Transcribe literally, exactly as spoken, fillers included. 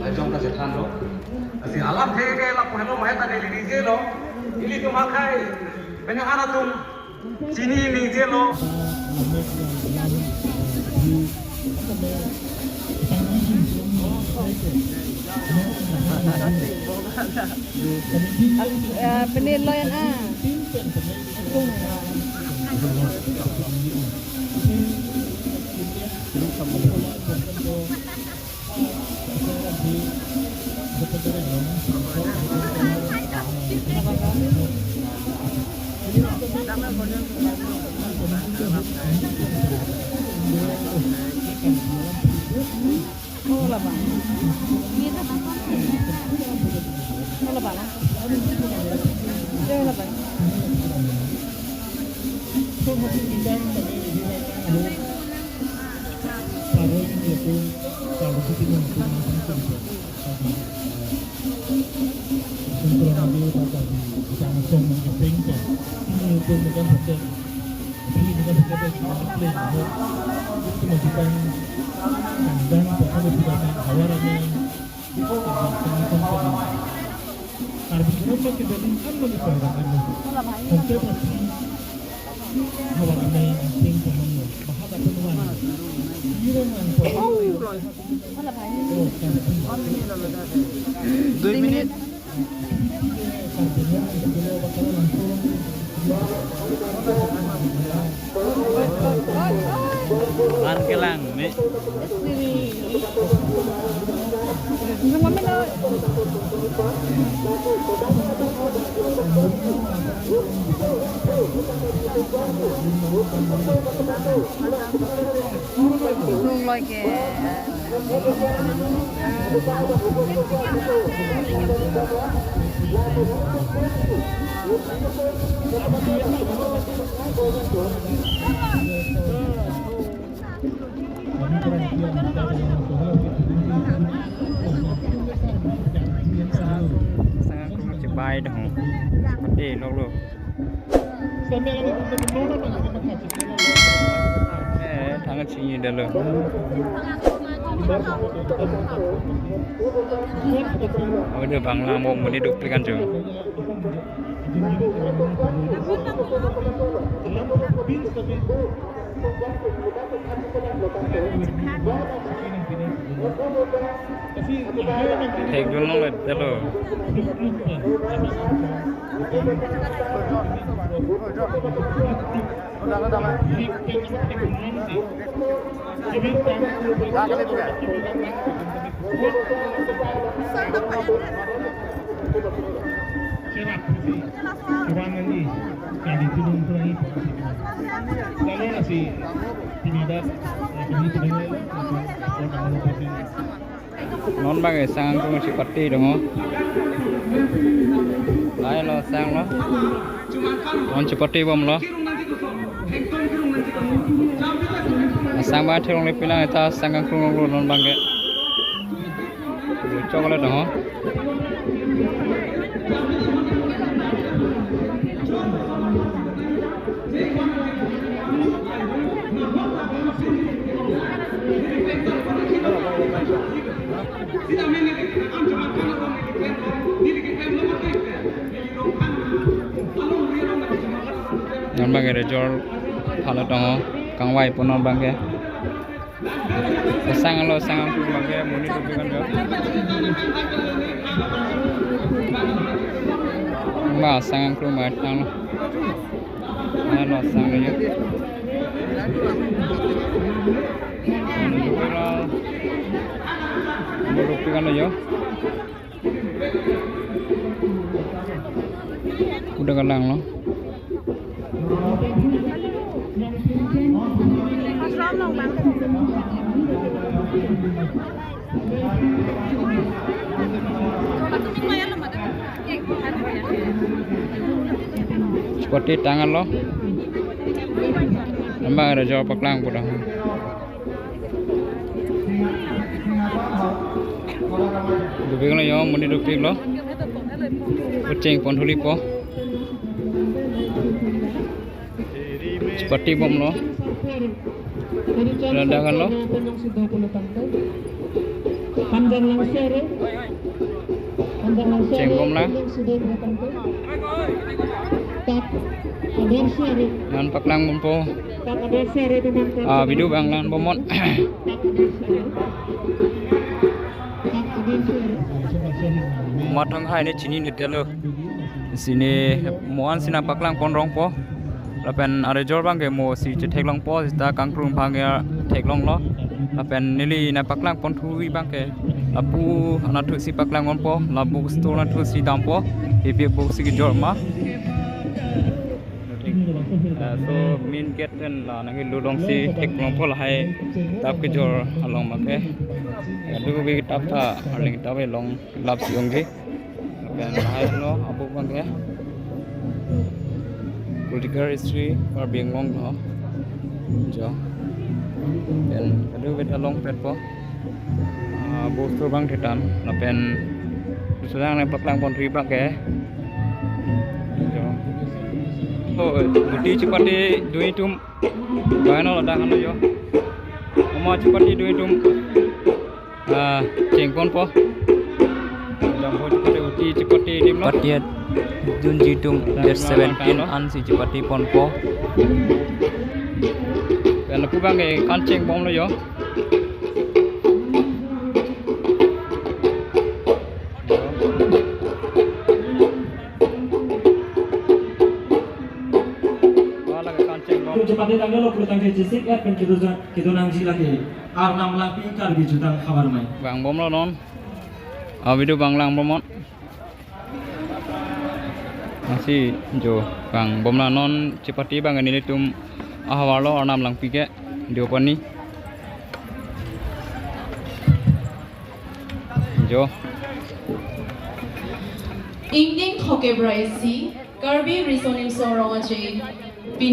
Ajong ta chethan lo. Lasi alam the ke lapu helo mahet ta neli ningje lo. Ilitum akhei penang an atum chini ningje lo. Ah, ah, penir lo yan, ah. Oh, labang. Oh, labang. Oh, labang. Dui minit. Van kelang, me. Ikrung loi ke. Sang akrung chibai dong. Mati lok lo. Eh, thang chini dalo. Ode banglang mo monit dukpik an jo. Thek dun long le dalo. Non bang sang akrung chepate dong. Lahai lo sang lo. Non chepate bom lo. Sang bang thek longle pilang ta sang akrung lo non bang ke. Chok le dong. Non bang ke resort phala tong kangvai pu non bang ke. Sang lo sang akrung bang ke monit dukpik an jo. Ma sang akrung ma thang lo. Ma lo sang lo jo. Monit dukpik an jo. Udah kelang lo. Chepate tang an lo. Amba ada jawab paklang pu dong. Dukpik lo jo, monit dukpik lo. Kuching pon huli po. Chepate bom lo. Ladak anlo. Panjang lang sere. Panjang lang sere. Chengbom lang. Tak. Ada sere. Nangpaklang bompo. Tak ada sere teman. Ah, video abang langbom non. Tak ada sere. Mathang hai ne chinine detlo. Sini mo-an si nangpaklang pon rongpo. Lapen arejor abangke mo si chetheklongpo, seta kangkrung abangke theklonglo. Lapen neli nangpaklang pon thuvi abangke lapu anatthu si paklang ponpo, la book store anatthu si dampo, hepi book si kejor ma. Ah, so main gate pen la nangkelo along si theklongpo, lahai tap kejor along abangke. Kadokave tap ta arleng tap along lap si ongji. Lapen lahai lo abu abangke. Political history Karbi Anglong lo. Jo. Lapen kadokave ta longpetpo. Ah, book store abang thetan. Lapen dusra nangpaklang pon thuvi abangke. Jo. Oh, guti chepate dui atum. Bang non ladak anlo jo. Oma chepate dui atum. Ah, cheng ponpo. Jambho chepate, uti chepate adim lo. Chepate dunji atum date seventeen ansi chepate ponpo. Lapen lapu abangke kan chengbomlo jo. Wala ke kan chengbom. Chepate tanglo, pura tangte chesik et pen kedo nangji lake. Arnam Langpi Karbi Jutang Havar Mai. Vangbomlo non. Ah, video abang langbom non. Lasi jo vangbomlo non, chepate abang nelitum ahavar lo Arnam Langpi ke Deopani. Jo. Ingdeng throkkep ra isi, Karbi Riso Nimso Rong Aje, pini